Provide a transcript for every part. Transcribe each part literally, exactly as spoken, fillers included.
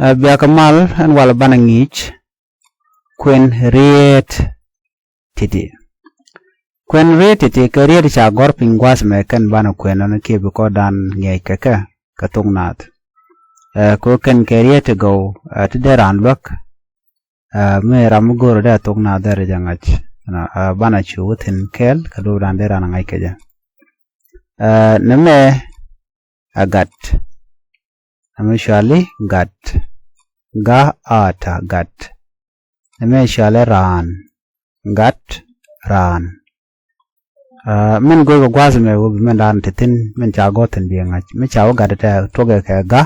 Ɛ, biakä mal ɛn walɛ banɛ ŋi̱i̱c kuën rieet ti̱ti̱. Kuën rieet ti̱ti̱ kɛ rieet ca gɔ̱r piny gua̱a̱th mɛ kɛn banɛ kuën ɔn kiɛ bi kɔn dan ŋi̱eec kɛ kɛ kɛ thok naath. Ɛ, kɛ kɛn kɛ rieet ti gɔw, ɛ, ti dee raan luäk. Ɛ, mi ram mi go̱o̱r dee thok naath dee rɛc ɛ ŋa̱c. Ɛnɔ, ɛ, banɛ cu wä thi̱n kɛɛl kɛ duɔ̱ɔ̱p dan dee raan ɛ ŋa̱c kɛ jɛ. Ɛ, nɛmɛ ɛ gat. Nɛmɛ cuali gat. Ga a ta gat. Nɛmɛ cuali raan. Gat raan. Ɛ, min go̱o̱r kɛ gua̱a̱th mɛ wä bi min daan ti thi̱n min ca gɔ̱r thi̱n bi ŋa̱c. Mi ca wä gat tɛ tuɔkɛ kɛ ga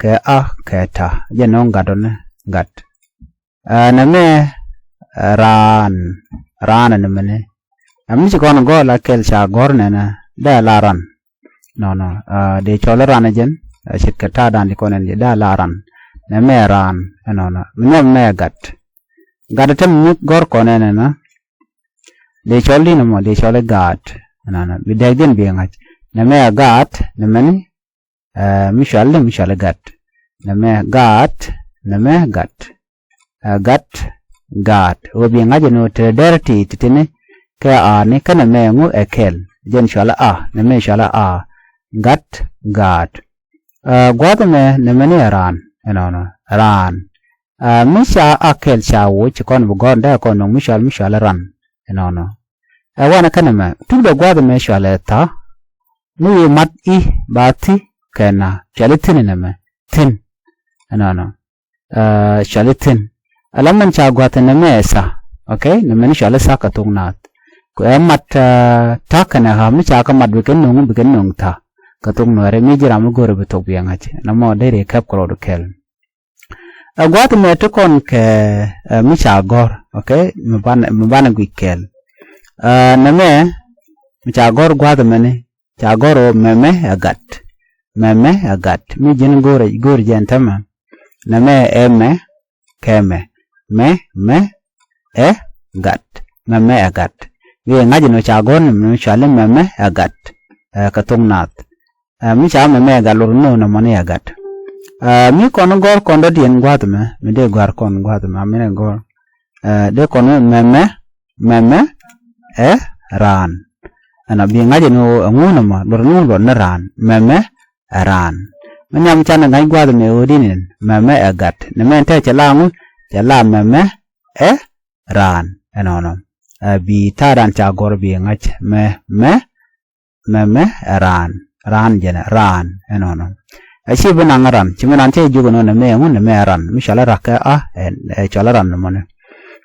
kɛ a kɛ ta. Jɛ nɔŋ gat ɔni gat. Ɛ, nɛmɛ, ɛ, raan. Raan ɛ nɛmɛni. Ɛ, mi ci kɔn gɔ̱r la kɛl ca gɔ̱r nɛnɛ dee la ran. Nɔnɔ, ɛ, dee cɔl ran ɛ jɛn, ɛ, ce̱tkɛ ta̱a̱ dan di kɔn ɛn jɛ dee la ran. Nɛmɛ raan, ɛ nɔnɔ. Mi nɛmɛ gat. Gat ɛ tɛm mi gɔ̱r kɔn ɛn ɛnɛ. Dee cɔl di nɛmɔ, dee cɔl ɛ gaat. Ɛ nɔnɔ. Bi dɛk din bi ŋa̱c. Nɛmɛ ɛ gaat, nɛmɛni, ɛ, mi cuali, mi cuali gat. Nɛmɛ gat, nɛmɛ gat. Ɛ, gat, gaat. Ɣöö bi ŋa̱c ɛn ɣöö te dɛr ti, ti, ti̱ti̱ni kɛ a ni kä nɛmɛ ŋu ɛ kɛl. Jɛn cuali a, nɛmɛ cuali a. Gat, gaat. Ɛ, gua̱a̱th ɛmɛ nɛmɛni ɛ raan, ɛnɔnɔ. Raan. Ɛ, mi ca a kɛl ca woc ci kɔn bi gɔ̱r dee kɔn nöŋ mi cual, mi cuali ran, ɛnɔnɔ. Ɛ, wanɛ kä nɛmɛ, tukdɛ gua̱a̱th ɛmɛ cuali tha, mi wi̱i̱ mat i̱ ba thi̱ kɛ na, cuali thi̱n ɛ nɛmɛ, thi̱n. Ɛnɔnɔ. Ɛ, cuali thi̱n. Ala min ca gua̱th nɛmɛ ɛ tha. Okay, nɛmɛni cuali tha kɛ thok naath. Kɛ ɛ mat, ɛ, ta̱ kɛnɛ ɣa̱ mi ca kɛ mat bi kɛ no̱ŋ, bi kɛ no̱ŋ tha. Kɛ thok nuɛɛri mi ji̱ ram mi go̱o̱rɛ bi thok bi ɛ ŋa̱c. Nɛmɔ deri kɛp kɛ rɔɔdu kɛl. Ɛ, gua̱th mɛ ti kɔn kɛ, ɛ, mi ca gɔ̱r. Okay, mi banɛ, mi banɛ guic kɛl. Ɛ, nɛmɛ, mi ca gɔ̱r gua̱th mɛni, ca gɔ̱r ɣöö mɛmɛ ɛ gat. Mɛmɛ ɛ gat. Mi ji̱n go̱o̱r, go̱o̱r jɛn tämɛ. Nɛmɛ ɛ mɛ kɛ mɛ. Mɛ, mɛ ɛ gat. Mɛmɛ ɛ gat. Wi̱i̱ ŋa̱c ɛn ɣöö ca gɔ̱r ni mi cuali mɛmɛ ɛ gat. Ɛ, kɛ thok naath. Ɛ, mi ca mɛmɛ ɛ gat lor ni ɣöö nɛmɔni ɛ gat. Ɛ, mi kɔn gɔ̱r kɔn dɔ̱diɛn gua̱a̱th mɛ. Mi dee gɔ̱r kɔn gua̱a̱th mɛ. Mi dee gɔ̱r. Ɛ, dee kɔn mɛmɛ, mɛmɛ ɛ raan. Ɛnɔ bi ŋa̱c ɛn ɣöö ɛŋu nɛmɔ luɔt ni ɣöö luɔt ni raan. Mɛmɛ ɛ raan. Mi nhiam canɛ ŋa̱c gua̱a̱th ɛmɛ ɣöö di̱n ɛn mɛmɛ ɛ gat. Nɛmɛ ɛn te cɛ la ŋu, cɛ la mɛmɛ ɛ raan. Ɛnɔnɔ. Ɛ, bi ta̱a̱ raan ca gɔ̱r bi ŋa̱c mɛmɛ, mɛmɛ ɛ raan. Raan jɛnɛ raan. Ɛnɔnɔ. Ɛ ci bi naŋ ran. Ci mi ran cɛ jiök ɛn ɣöö nɛmɛ ɛŋu, nɛmɛ ɛ ran. Mi cuali rak kɛ a, ɛ, ɛ cuali ran nɛmɔni.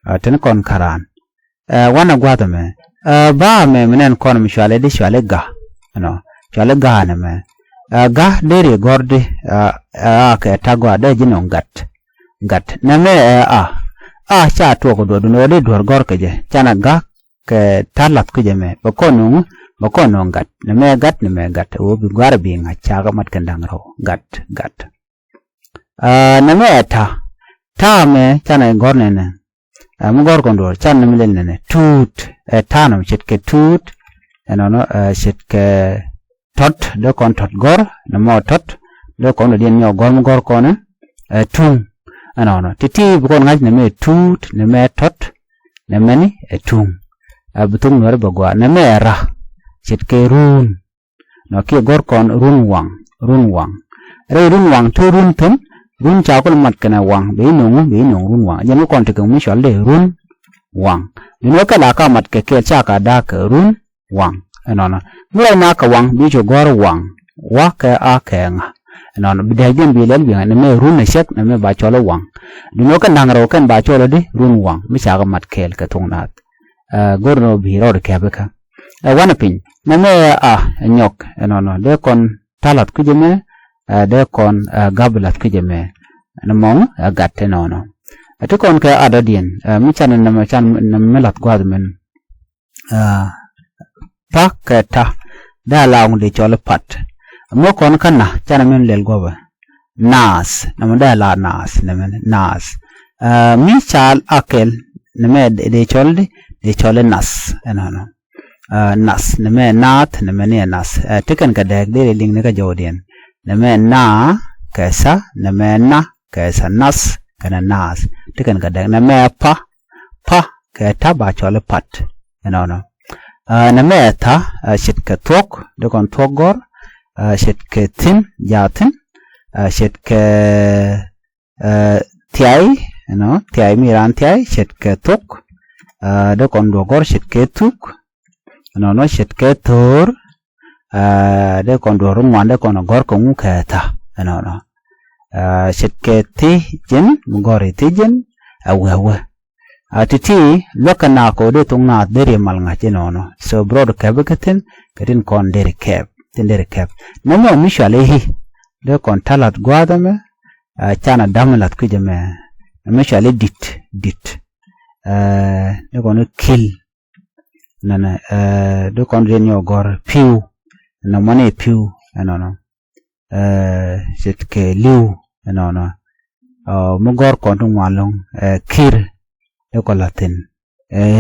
Ɛ, teni kɔn kä raan. Ɛ, wanɛ gua̱a̱th ɛmɛ. Ɛ, ba ɛmɛ mi nɛn kɔn mi cuali di cuali ga. Ɛnɔ, cuali ga nɛmɛ. Ɛ, ga deri gɔ̱r di, ɛ, ɛ, a kɛ ta̱ gɔaa dee ji̱ nɔŋ gat. Gat. Nɛmɛ ɛ a. A ca tuɔk duɔ̱ɔ̱r duundɛ ɣöö dee duɔ̱ɔ̱r gɔ̱r kɛ jɛ. Canɛ ga kɛ ta̱ la̱th kä jɛ mɛ. Bɛ kɔn nɔŋ, bɛ kɔn nɔŋ gat. Nɛmɛ gat, nɛmɛ gat. Ɣöö bi gua̱a̱r bi ŋa̱c cakɛ mat kɛn da̱ŋ rɛw. Gat, gat. Ɛ, nɛmɛ ɛ ta̱. Ta̱ mɛ canɛ gɔ̱r nɛnɛ. Ɛ, mi gɔ̱r kɔn duɔ̱ɔ̱r, can ni mi lɛl nɛnɛ. Tuut. Ɛ, ta̱a̱ nɔmɔ ce̱tkɛ tuut. Ɛnɔnɔ, ɛ, ce̱tkɛ tɔ̱t, dee kɔn tɔ̱t gɔ̱r, nɛmɔ tɔ̱t, dee kɔn dɔ̱diɛn nyɔk gɔ̱r mi gɔ̱r kɔn, ɛ, tuŋ. Ɛnɔnɔ. Ti̱ti̱ bi kɔn ŋa̱c nɛmɛ tuut, nɛmɛ tɔ̱t, nɛmɛni ɛ tuŋ. Ɛ, bi thok nuɛri bɛ gɔaa. Nɛmɛ ɛ ra̱. Ce̱tkɛ ruun. Nɔ kiɛ gɔ̱r kɔn run waŋ, run waŋ. Rɛy run waŋ te run thi̱n, run ca kulɛ mat kɛnɛ waŋ, bi no̱ŋ, bi no̱ŋ run waŋ. Jɛn kä kɔn tekɛ mi cual dee run waŋ. Duundɛ kɛ la ka mat kɛ kɛɛl ca ka da̱a̱k kɛ run waŋ. Ɛnɔnɔ. Mi rɛy na kɛ waŋ, bi cu gɔ̱r waŋ. Wa kɛ a kɛ ŋa. Ɛnɔnɔ. Bi dee jɛn bi lɛl bi ŋa, nɛmɛ run ɛ cɛk, nɛmɛ ba cɔl waŋ. Duundɛ kɛ naŋ rɛw kɛn ba cɔl di run waŋ. Mi ca kɛ mat kɛɛl kɛ thok naath. Ɛ, go̱r nɔ bi rɔɔd kɛp ikä. Ɛ, wanɛ piny. Nɛmɛ ɛ a, ɛ nyɔk, ɛnɔnɔ. Dee kɔn ta̱ la̱th kui̱c ɛmɛ, ɛ, dee kɔn, ɛ, gap la̱th kui̱c ɛmɛ. Nɛmɔ ɛ gat ɛnɔnɔ. Ɛ, ti kɔn kɛ a dɔ̱diɛn, ɛ, mi canɛ nɛmɛ can nɛmɛ mi la̱th gua̱a̱th mɛn. Ɛ, pa kɛ ta̱. Dee a la ŋu dee cɔl i̱ pat. Mɛ kɔn kä na, canɛ min lɛl guɔ̱pɛ. Naath, nɛmɛ dee la naath, nɛmɛ naath. Ɛ, mi ca a kɛl, nɛmɛ dee cɔl di, dee cɔl i̱ nath, ɛnɔnɔ. Ɛ, nath, nɛmɛ naath, nɛmɛ ni ɛ nath. Ɛ, ti kɛn kɛ dɛɛk dee liŋ ni kä jɔwdiɛn. Nɛmɛ naa, kɛ tha, nɛmɛ na, kɛ sɛ nath kɛnɛ naath. Ti kɛn kɛ dɛk nɛmɛ ɛ pa, pa kɛ ta ba cɔl i̱ pat. Ɛnɔnɔ. Nɛmɛ ɛ tha, ce̱tkɛ thuɔ̱k, dee kɔn thuɔ̱k gɔ̱r. Ce̱tkɛ thi̱n, jaa thi̱n. Ce̱tkɛ thiay, ɛnɔ thiay mi raan thiay, ce̱tkɛ thok. Dee kɔn duɔ̱k gɔ̱r ce̱tkɛ thuk. Ɛnɔnɔ, ce̱tkɛ tho̱o̱r. Dee kɔn duɔ̱k ri ŋuan, dee kɔn gɔ̱r kɛ ŋu kɛ tha. Ɛnɔnɔ. Ce̱tkɛ thi ji̱n, mi gɔ̱r i̱ thi ji̱n. Ɛ wee wee. Ti̱ti̱ luäk kɛ naath kɛ ɣöö dee thok naath deri mal ŋa̱c inɔnɔ. So bi rɔɔdu kɛp kä thi̱n kɛ tin kɔn deri kɛp, tin deri kɛp. Nɛmɛ mi cɔal i̱ i̱ dee kɔn ta̱ la̱th gua̱a̱th ɛmɛ. Canɛ da̱m la̱th kui̱c ɛmɛ. Nɛmɛ cɔal i̱ di̱t, di̱t. Dee kɔn i̱ ki̱l. Nɛnɛ, dee kɔn riɛn nyɔk gɔ̱r pi̱w. Nɛmɔ ni pi̱w ɛnɔnɔ. Ce̱tkɛ li̱w ɛnɔnɔ. Mi gɔ̱r kɔn ti ŋuan lo̱ŋ, ki̱r. Dee kɔn la̱th thi̱n.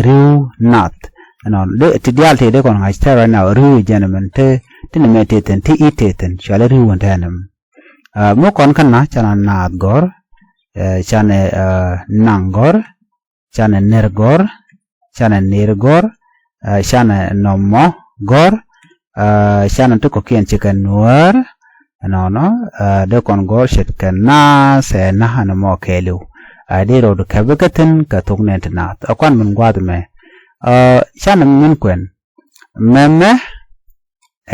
Ri̱w nath. Ɛnɔnɔ, ti diaal ti dee kɔn ŋa̱c tɛr right now, ri̱w i̱ jɛn ɛmɛn ti, ti nɛmɛ ti thi̱n, ti i̱ ti thi̱n, cɔal i̱ ri̱w ɛn tɛn ɛmɛ. Mi kɔn kä na, canɛ naath gɔ̱r. Canɛ naŋ gɔ̱r. Canɛ ner gɔ̱r. Canɛ ner gɔ̱r. Canɛ nɔmɔ gɔ̱r. Canɛ ti kɔ̱kiɛn cikɛ nuäär. Ɛnɔnɔ, dee kɔn gɔ̱r ce̱tkɛ naath ɛ na ɛn mɔ kɛɛliw. Dee rɔɔdu kɛp kä thi̱n kɛ thok nɛn ti naath. Ɛ kuan min gua̱a̱th mɛ. Canɛ min kuɛn. Mɛmɛ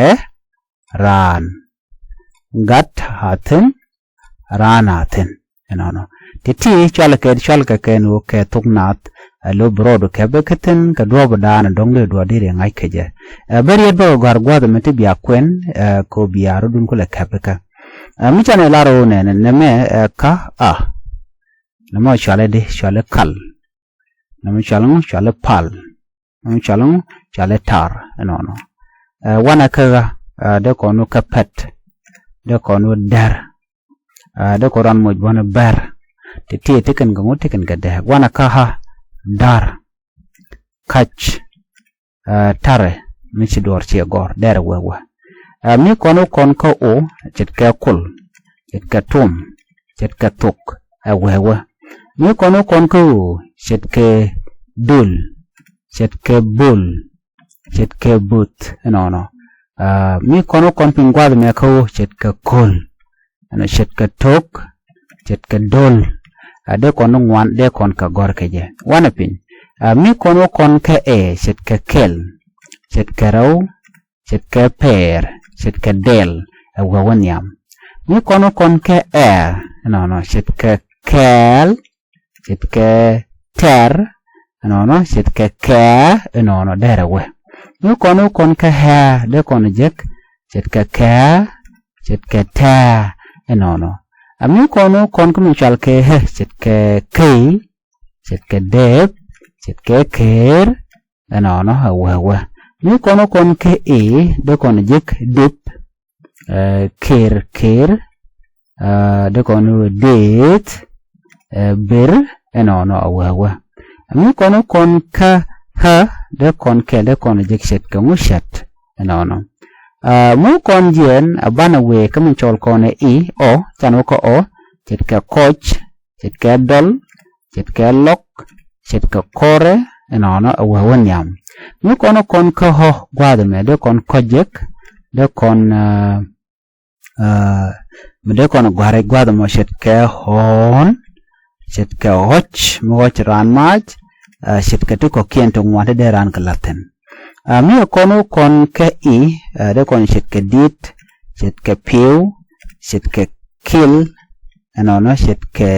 ɛ raan. Gat a thi̱n, raan a thi̱n. Ɛnɔnɔ. Ti̱ti̱ cualkɛ, cualkɛ kɛn ɣöö kɛ thok naath. Ɛ lo̱ bi rɔɔdu kɛp kä thi̱n kɛ duɔ̱ɔ̱p daanɔ dɔ̱ŋ dee duɔ̱ɔ̱r deri ŋa̱c kɛ jɛ. Ɛ bä riet bä kɛ gɔ̱a̱r gua̱a̱th ɛmɛ ti bia kuɛn. Ɛ kɛ ɣöö bia rɔ̱dun kulɛ kɛp kä. Ɛ mi canɛ lar ɣöö nɛnɛ nɛmɛ ɛ ka a. Nɛmɛ cualɛ di, cualɛ kal. Nɛmɛ cualɛ ŋu, cualɛ pal. Nɛmɛ cualɛ ŋu, cualɛ tar. Ɛnɔnɔ. Wanɛ kä ɣä, dee kɔn wä kä pɛt. Dee kɔn wä dɛr. Dee kɔn ran moc buɔ̱n bɛr. Ti ti ti kɛn kɛ ŋu, ti kɛn kɛ dɛr. Wanɛ kä ɣä, dar. Kac. Tarɛ mi ci duɔr ciɛ gɔr, dɛrɛ wee wee. Mi kɔn wä kɔn kä o, ce̱tkɛ kul, ce̱tkɛ tum, ce̱tkɛ thok, ɛ wee wee. Mi kɔn wä kɔn kä o, ce̱tkɛ dul, ce̱tkɛ bul, ce̱tkɛ buth, ɛnɔnɔ. Mi kɔn wä kɔn piny gua̱a̱th mɛ kä o, ce̱tkɛ kol. Ɛnɔ ce̱tkɛ tok, ce̱tkɛ dol. Dee kɔn ŋuan, dee kɔn kɛ gɔ̱r kɛ jɛ. Wanɛ piny. Mi kɔn wä kɔn kɛ ɛ, ce̱tkɛ kɛl, ce̱tkɛ rɛw, ce̱tkɛ pɛɛr, ce̱tkɛ dɛl. Ɛ wee wä nhiam. Mi kɔn wä kɔn kɛ ɛ, ɛnɔnɔ ce̱tkɛ kɛɛl, ce̱tkɛ tɛr, ɛnɔnɔ ce̱tkɛ kɛɛ, ɛnɔnɔ dɛrɛ wee. Mi kɔn wä kɔn kɛ ɛ, dee kɔn jek, ce̱tkɛ kɛɛ, ce̱tkɛ tɛɛ, ɛnɔnɔ. Ɛ mi kɔn wä kɔn kä mi cual kɛ ɛ, ce̱tkɛ key, ce̱tkɛ dep, ce̱tkɛ ker, ɛnɔnɔ ɛ wee wee. Mi kɔn wä kɔn kɛ i, dee kɔn jek dip, ker, ker, dee kɔn wä deet, ber, ɛnɔnɔ ɛ wee wee. Mi kɔn wä kɔn kä ɣä, dee kɔn kɛ, dee kɔn jek ce̱tkɛ ŋu, cɛt, ɛnɔnɔ. Mi kɔn jiɛn ɛ banɛ wee kä mi cɔl kɔn ɛ i, ɔ, canɛ wä kä ɔ, ce̱tkɛ kɔc, ce̱tkɛ dɔl, ce̱tkɛ lɔk, ce̱tkɛ kɔrɛ, ɛnɔnɔ ɛ wee wä nhiam. Mi kɔn wä kɔn kä ɣɔ gua̱a̱th ɛmɛ, dee kɔn kɔc jek, dee kɔn mi dee kɔn gua̱a̱r gua̱a̱th ɛmɔ ce̱tkɛ ɣɔ̱ɔ̱n, ce̱tkɛ ɣɔ̱c, mi ɣɔ̱c raan mac, ce̱tkɛ ti kɔ̱kiɛn ti ŋuan ti dee raan kɛ la̱th thi̱n. Mi kɔn wä kɔn kä i, dee kɔn ce̱tkɛ di̱t, ce̱tkɛ pi̱w, ce̱tkɛ kil, ɛnɔnɔ ce̱tkɛ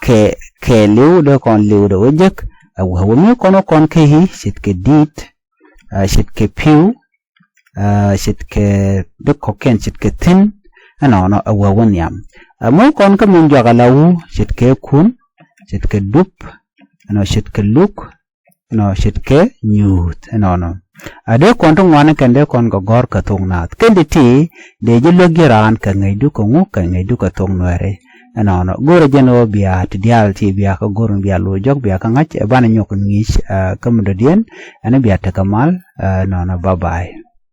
kɛ, kɛ li̱w, dee kɔn li̱w dee wä jek, ɛ wee wä. Mi kɔn wä kɔn kä i, ce̱tkɛ di̱t, ce̱tkɛ pi̱w, ce̱tkɛ dee kɔ̱kiɛn, ce̱tkɛ thi̱n, ɛnɔnɔ ɛ wee wä nhiam. Mi kɔn kä min juak ala wu, ce̱tkɛ kun, ce̱tkɛ dup, ɛnɔ ce̱tkɛ luk, ɛnɔ ce̱tkɛ nyuuth, ɛnɔnɔ. A dee kɔn ti ŋuan kɛn dee kɔn kɛ gɔ̱r kɛ thok naath. Kɛn ti ti dee ji̱ luäk ji̱ raan kɛ ŋäcdu kɛ ŋu, kɛ ŋäcdu kɛ thok nuɛɛri. Ɛnɔnɔ. Go̱rɛ jɛn ɣöö bia ti diaal ti bia kä go̱r mi bia lo̱c jɔk bia kä ŋa̱c, ɛ banɛ nyɔk ŋi̱i̱c kä mi dɔ̱diɛn. Ɛn bia tekɛ mal. Ɛnɔnɔ, bye bye.